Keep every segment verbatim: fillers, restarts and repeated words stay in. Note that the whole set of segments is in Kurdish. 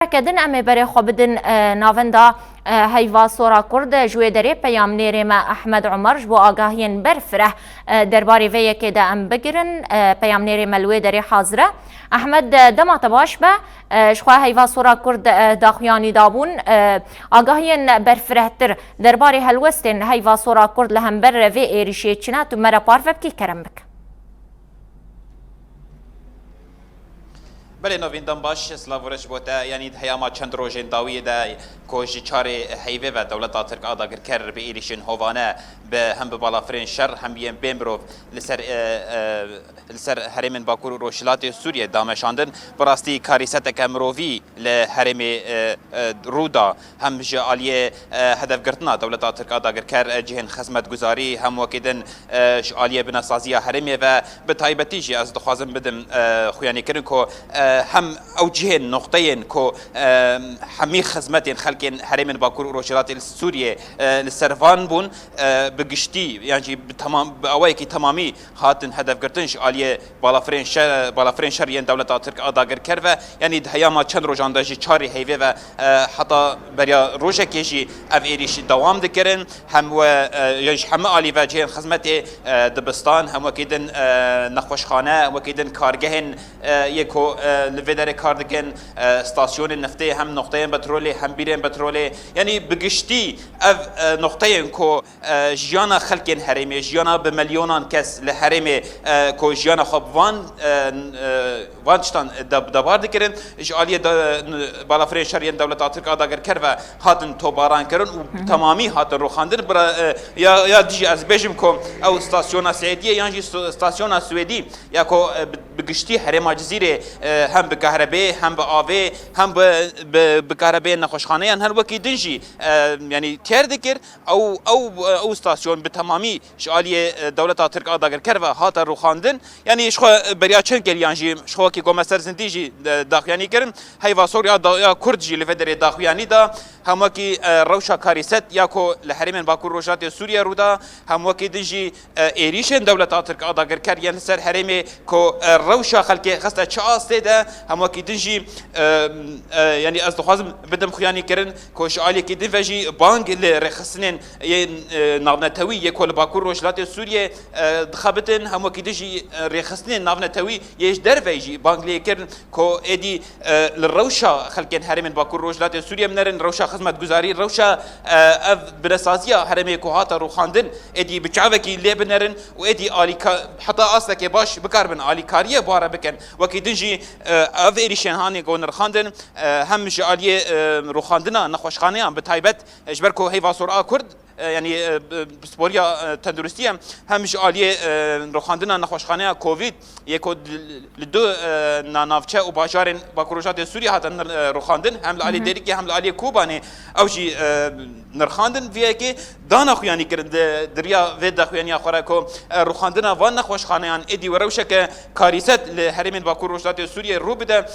Reke din em ê berê xwe bidin, e, navenda, e, Heyva Sora Kurd, e, ji wê derê peyamnêrê me Ehmed Umer ji bo agahiyên berfireh, e, derbarê vê yekê de em bigirin. E, peyamnêrê me li wê derê hazir e. Ehmed, e, dema te baş be, e, ji xwe Heyva Sora Kurd, e, daxuyanî dabûn, e, agahiyên berfirehtir derbarê helwestên Heyva Sora Kurd li hember vê êrîşê çi ne? Tu me re parve bikî, kerem bike. Belê Novîn, dem baş, silav û rêz ji bo te. Yanî di heyama çend rojên dawiyê de ku ji çarê heyvê ve dewleta Tirk a dagirker bi êrîşên hovane bi hem bi balafirên şer hem yên bê mirov li ser, e, e, li ser herêmên Bakur û Rojhilatê Sûriyê dameşandin, bi rastî karîseteke mirovî li herêmê, e, e, rû da. Hem ji aliyê, e, hedefgirtina dewleta Tirk a dagirker, e, cihên xizmetguzarî, hem wekî din, e, ji aliyê binesaziya herêmê ve, bi taybetî jî ez dixwazim bidim, e, xuyanîkirin ku, e, hem ew cihên, noqteyên ku, e, hemî xizmetên xelkên herêmên Bakur û Rojhilatê li Sûriyê, e, li ser van bûn, e, bi giştî yan jî bi temam, bi awayekî temamî hatin hedefgirtin ji aliyê balafirên şer, balafirên şer yên dewleta Tirk a dagirker ve, yanî di heyama çend rojan de ji çarê heyvê ve, e, heta beriya rojekê jî ev êrîş dewam dikirin. Hem we, e, yan ji hemî alî ve cihên xizmetê, e, dibistan, hem wekî din, e, nexweşxane, hem wekî din kargehên, e, yê ku, e, li vê derê kar dikin, e, stasyonên neftê, hem noqteyên petrolê, hem bîrên petrolê. Yanî bi giştî ev, e, noqteyên ku e, jiyana xelkên herêmê, jiyana bi milyonan kes li herêmê, e, ku jiyana xwe bi van, e, e, van tiştan de-, debar dikirin, ji aliyê de-, balafirên şer yên dewleta Tirk a dagirker ve hatin tobaran kirin û Hı hı. temamî hatin rûxandin. Bira, e, ya, ya dijî ez bêjim ku ew stasyona Seîdiyê yan jî st-, stasyona Swêdî ya ku, e, bi, bi giştî herêma Cizîrê, e, hem bi kahrebê, hem bi avê, hem bi, bi, bi kahrebê nexweşxaneyan her wekî din jî, e, yanî têr dikir. Ew, ew, ew stasyon bi temamî ji aliyê, e, dewleta Tirk a dagirker ve hate rûxandin. Yanî ji xwe, e, beriya çend keliyan jî ji xwe wekî ku me ser zindî jî, e, daxuyanî kirin. Heyva Sor ya da-, ya Kurd jî li vê derê daxuyanî da. Hem wekî, e, rewşa karîset ya ku li herêmên Bakur Rojhilatê Sûriyê rû da, hem wekî din jî, e, êrîşên dewleta Tirk a dagirker yên li ser herêmê ku, e, rewşa xelkê xiste çi astê de, hem wekî din jî, e, e, yanî ez dixwazim bidim xuyanî kirin ku ji aliyekî din ve jî bang li rêxistinên yên, e, navnetewî yê ku li Bakur Rojhilatê Sûriyê, e, dixebitin, hem wekî din jî, e, rêxistinên navnetewî yê ji derve jî bang lê kirin ku êdî, e, li rewşa xelkên herêmên Bakur Rojhilatê Sûriyê binerin, rewşa xizmetguzarî, rewşa, e, ev binesaziya herêmê ku hate rûxandin, êdî bi çavekî lê binerin û êdî alîka-, heta astekê baş bikaribin alîkariyê bare bikin. Wekî din jî, e, ev êrîşên hanê ku nirxandin, e, hem ji aliyê, e, rûxandina nexweşxaneyan bi taybet, e, ji ber ku Heyva Sor a Kurd, e, yanî, e, bi, pisporiya, e, tenduristiyê hem ji aliyê, e, rûxandina nexweşxaneya Covid yê ku li, li du, e, na-, navçe û bajarên Bakur Rojhilatê Sûriyê hatin nir-, e, rûxandin, hem li alî Hı hı. Dêrikê hem li aliyê Kobanê ew jî, e, nirxandin. Vê yekê dana xuyanî kirin di, di riya vê daxuyaniya xwe re ku, e, rûxandina van nexweşxaneyan êdî were rewşeke karîset li herêmên Bakur Rojhilatê Sûriyê rû bide.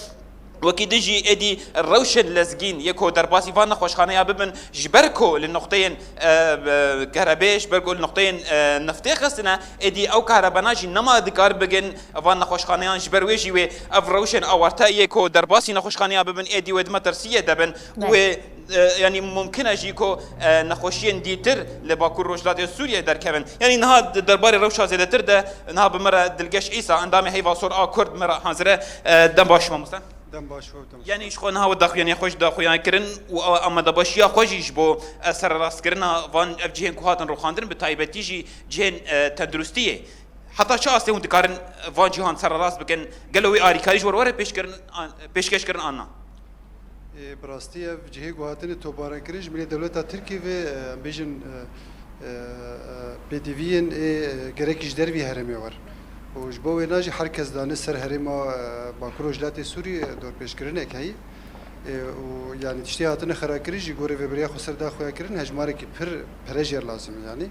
Wekî din jî êdî rewşên lezgîn yê ku derbasî van nexweşxaneya bibin, ji ber ku li noqteyên, e, e, kerebê, ji ber ku li noqteyên, e, neftê xistine, êdî ew karebana jî nema dikar bigin van nexweşxaneyan, ji ber wê jî wê ev rewşên awarte yê ku derbasî nexweşxaneya bibin, êdî wê di metirsiyê de bin. Belê. Wê, e, yanî mumkin e jî ku, e, nexweşiyên dîtir li Bakur Rojhilatê Sûriyê derkevin. Yanî niha di derbarê rewşa zêdetir de niha bi me re Dilgeş Îsa, endamê Heyva Sor a Kurd me re hazir e. E, dem baş mamoste. Dem baş, we tam. Yanî ji xwe niha we daxuyanî xwe jî daxuyan kirin û amadebaşiya xwe jî ji bo, e, sererastkirina van ev cihên ku hatin rûxandin, bi taybetî jî cihên, e, tenduristiyê. Heta çi astê hûn dikarin van cîhan sererast bikin? Gelo wê alîkarî ji we re were pêşkirin an, pêşkeş kirin an na? Ê, bi rastî ev cihê ku hatine tobarekirin ji milê dewleta Tirkî ve, e, em bêjin, e, e, e, pêdiviyên ê, e, gerekî ji dervî herêmê wer. Û ji bo wêna jî her kes dane ser herêma, e, Bakur Rojhilatê Sûrî, e, dorpêşkirinek heyî. E, û yanî tiştê hatine xerakirin jî gorê veberiya xwe ser daxuya kirin, hejmarekî pir pere jê lazim e yanî.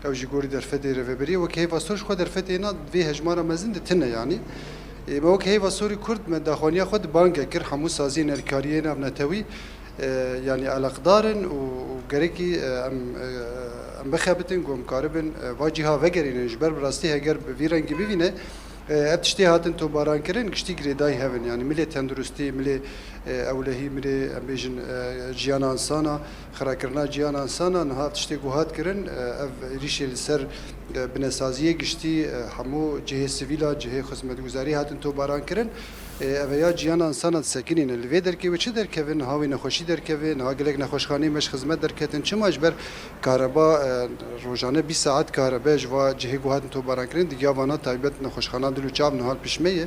Ew jî gorî derfetê rêvebiriyê wekî Heyva Sor ji xwe derfetê na vê hejmara mezin de tune yanî. Ê, me wekî Heyva Sorî Kurd me daxwaniya xwe di bangê kir, hemû saziyên alîkariyê navnetewî, e, yanî eleqdar in û, û gerekî, e, em, e, em bixebitin ku em karibin, e, va cîha vegerînin. Ji ber bi rastî heger bi vî rengî bivîne, Ev tiştê hatin tobarankirin, giştî girêdayî hev in. Yanî milê tenduristî, milê, e, ewlehî, milê, em bêjin, e, jiyana insana, xirakirina jiyana insana, niha ev tiştê ku hat kirin, e, ev êrîşê li ser, e, binesaziyê giştî, e, hemû cihê sivîla, cihê xizmetguzarî hatin tobarankirin. E, ev ya jiyana insana disekinîne. Li vê derkê wê çi derkeve? Niha wê nexweşî derkeve, niha gelek nexweşxaneyê me ji xizmet derketin. Çima? Ji ber Kareba, e, rojane bîst saet karebe ji va cihê ku hatin tobarankirin, digiya vana taybet nexweşxana dil û çav niha li pişt me ye.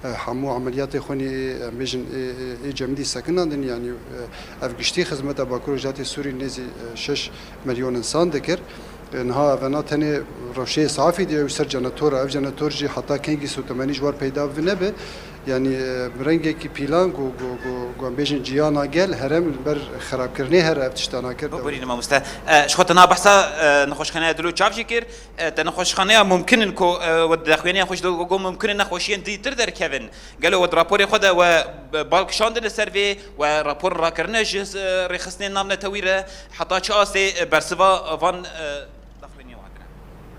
E, hemû emeliyatê xwe nê, em bêjin, ê, ê, ê cemidî sekinandin, yanî, e, ev giştî xizmeta Bakur Rojhilatê Sûrî nêzî, e, şeş milyon insan dikir. E, niha evena tenê rewşeyê safî diye, ew ser jenetor e. Ev jenetor jî heta kengî sotemenî ji war peyda bibe nebe. Yanî, e, bi rengekî pîlan ku, ku, ku, ku em bêjin ciyana gel, herem li ber xerabkirinê here ev tişta nakir. Biborîne mamoste. E, ji xwe te niha behsa, e, nexweşxaneya dil û çav jî kir. E, te nexweşxaneya mumkin in ku, e, we dexwêniya xwe ji dil ku mumkin in nexweşiyên dîtir derkevin. Gelo we di raporê xwe de we, e, bal kişandin li ser vê, we raporên rakirine ji, e, rêxistinên navnetewî re, heta çi astê, e, bersiva van, e, dexwêniya we hatine?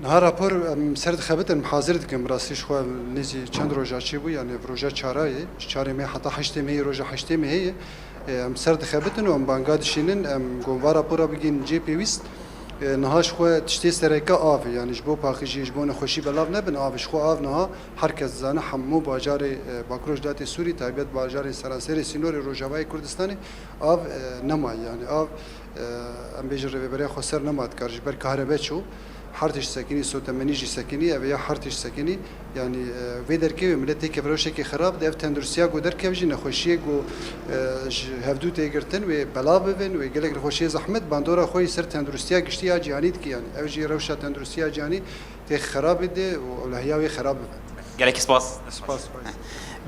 Niha rapor em ser dixebitin, em hazir dikin. Bi rastî ji xwe nêzî çend roja çêbû, yanî ev roja çara ye. Ji çarê mehê heta heştê mehê, roja heştê mehê ye. E, em ser dixebitin û em banga dişînin, em gon va rapora bigihînin cihê pêwîst. E, niha ji xwe tiştê sereke av e, yanî ji bo paqijiyê, ji bo nexweşî belav nebin av e. Ji xwe av niha her kes dizane hemû bajarê, e, Bakur Rojhilatê Sûrî, taybet bajarên seranserê sînorê Rojavayê Kurdistanê av, e, nemaye. Yanî av, e, em bêjin rêveberiya xweser nema dikar ji ber kahrebe çû. Her tişt sekinî, sotemenî jî sekinî, ev ya her tişt sekinî. Yanî, e, vê derkevê millet têkeve rewşekê xerab de, ev tenduristiya ku derkev jî nexweşiyê ku, e, ji hevdû tê girtin, wê belav bibin, wê gelek nexweşiyê zehmet, bandora xwe yî ser tenduristiya giştî ya cîhanî dike. Yanî ev jî rewşa tenduristiya cîhanî tê xerabê de û ewlehiya wê xerab bibe. Gelekî spas. Spas, spas.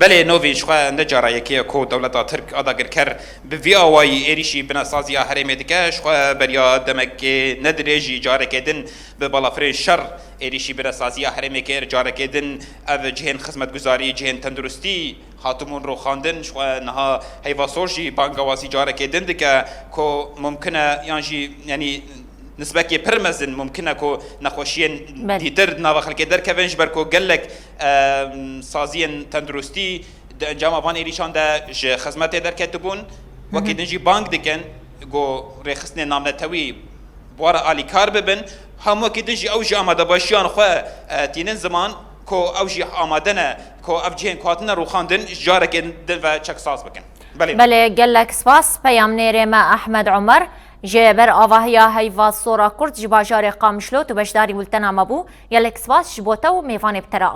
Belê, Novî, ji xwe ne cara yekê ye ku dewleta Tirk a dagirker bi vî awayî êrîşî binesaziya herêmê dike. Ji xwe beriya demekê ne dirêj jî carekê din bi balafirên şer êrîşî binesaziya herêmê kir. Carekê din ev cihên xizmetguzarî, cihên tenduristî hatibûn rûxandin. Ji xwe niha heyva sor jî bangewazî carekê din dike ku mumkin e yan jî, yanî, nisbekê pir mezin mumkin e ku nexweşiyên Belê. dîtir di nava xelkê derkevin, ji ber ku gelek, e, saziyên tenduristî di encama van êrîşan de ji xizmetê derketibûn. Hı hı. Wekî din jî bang dikin ku rêxistinên navnetewî bi wan re alîkar bibin. Hemû wekî din jî ew jî amadebajiyan xwe, e, tînin ziman ku ew jî amade ne ku ev cihên ku hatine rûxandin ji carekê din ve çeksaz bikin. Belê. Belê, gelek spas. Peyamnêrê me Ehmed Omer ji ber avahiya heyva sora Kurd ji bajarê Qamişlo tu beşdarî bultena me bû. Gelek spas ji bo te û mêvanê bi te re